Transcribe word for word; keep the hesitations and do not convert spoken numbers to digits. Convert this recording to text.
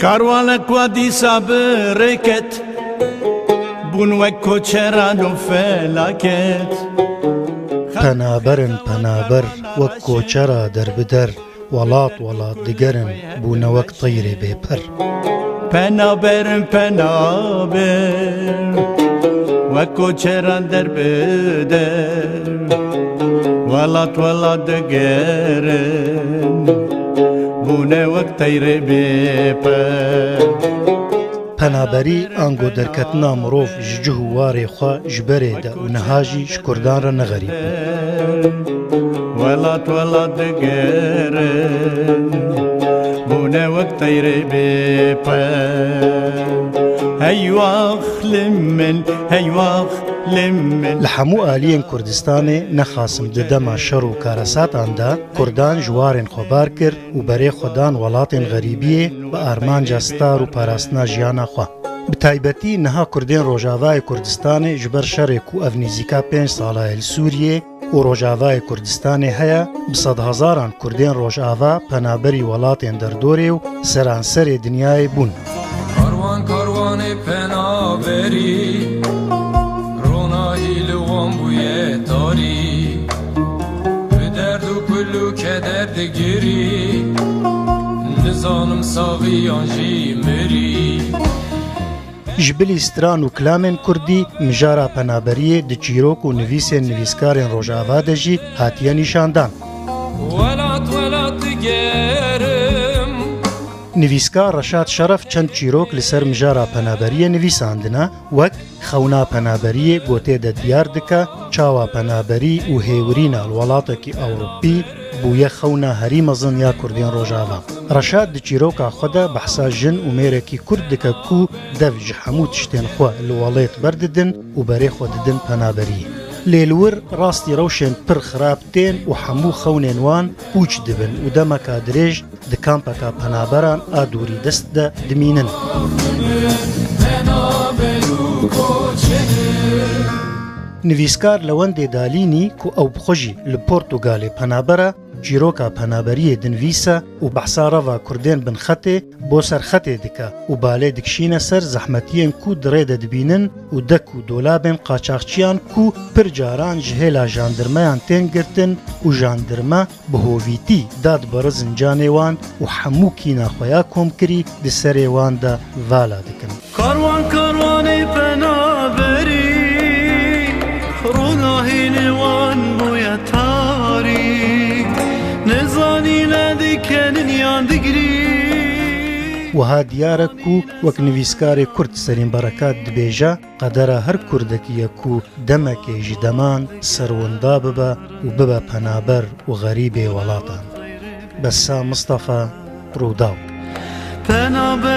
Karwanek wa dîsa bi rê ket, bûn wek koçeran û felaket. Penaberin penaber, wek koçera derbider, welat welat digerin, bûne wek teyrê bêper. Penaberin penaber, wek koçeran derbider, welat welat digerin, bûne wek teyrê bêper. Penaberî ango derketina mirov ji cih û warê xwe ji berê de û niha jî ji kurdan re ne xerîb bû. Welat welat digerin, bûne wek teyrê bêper. Hey wax li min, hey wax li min. Li hemû aliyên Kurdistanê nexasim di dema şer û karesatan de Kurdan ji warên xwe bar kir û berê xwe dan welatên xerîbiyê bi armanca star û parastina jiyana xwe. Bi taybetî niha Kurdên Rojavayê Kurdistanê ji ber şerê ku ev nîzîka pênc sala ye li Sûriyê û Rojavayê Kurdistanê heye, bi sedhezaran Kurdên Rojava penaberî welatên derdorê û seranserê dinyayê bûn. Karwan karwanê penaberî, ronahî li wan bûye tarî. Bi derd û kul û keder digirî, nizanim saxî yan jî mirî. Ji bilî stran û kilamên kurdî, mijara penaberiyê di çîrok û nivîsên nivîskarên Rojava de jî hatiye nîşandan. Welat welat digerim. Nivîskar Reşad Şeref çend çîrok li ser mijara penaberiyê nivîsandine, wek Xewna penaberiyê ku tê de diyar dike çawa penaberî û hêwirîna li welatekî Ewropî bûye xewna herî mezin ya Kurdên Rojava. Reşad di çîroka xwe de behsa jin û mêrekî Kurd dike ku dev ji hemû tiştên xwe li welêt berdidin û berê xwe didin penaberiyê. Lê li wir rastî rewşên pir xirab tên û hemû xewnên wan pûç dibin û demeka dirêj di kampeka penaberan a dûrîdest de dimînin. Nivîskar Lewendê Dalînî ku ew bi xwe jî li Portugalê penaber e, çîroka penaberiyê dinivîse û behsa reva Kurdên binxetê bo serxetê dike û balê dikişîne ser zehmetiyên ku di rê de dibînin û dek û dolabên qaçaxçiyan ku pir caran ji hêla jandirmeyan tên girtin û jandirme bi hovîtî dad bere zincanê wan û hemû kîna xwe ya komkirî di serê wan de vala dikin. Karwan karwanê penaberî, ronahî li wan bûye tarî. Nizanî ne dikenin yan digirî. Wiha diyar e ku wek nivîskarê Kurd Serîn Berekat dibêje, qedera her Kurdekî ye ku demekê ji deman serwinda bibe û bibe penaber û xerîbê welatan. Bessa Mistefa, Rûdaw. Penaber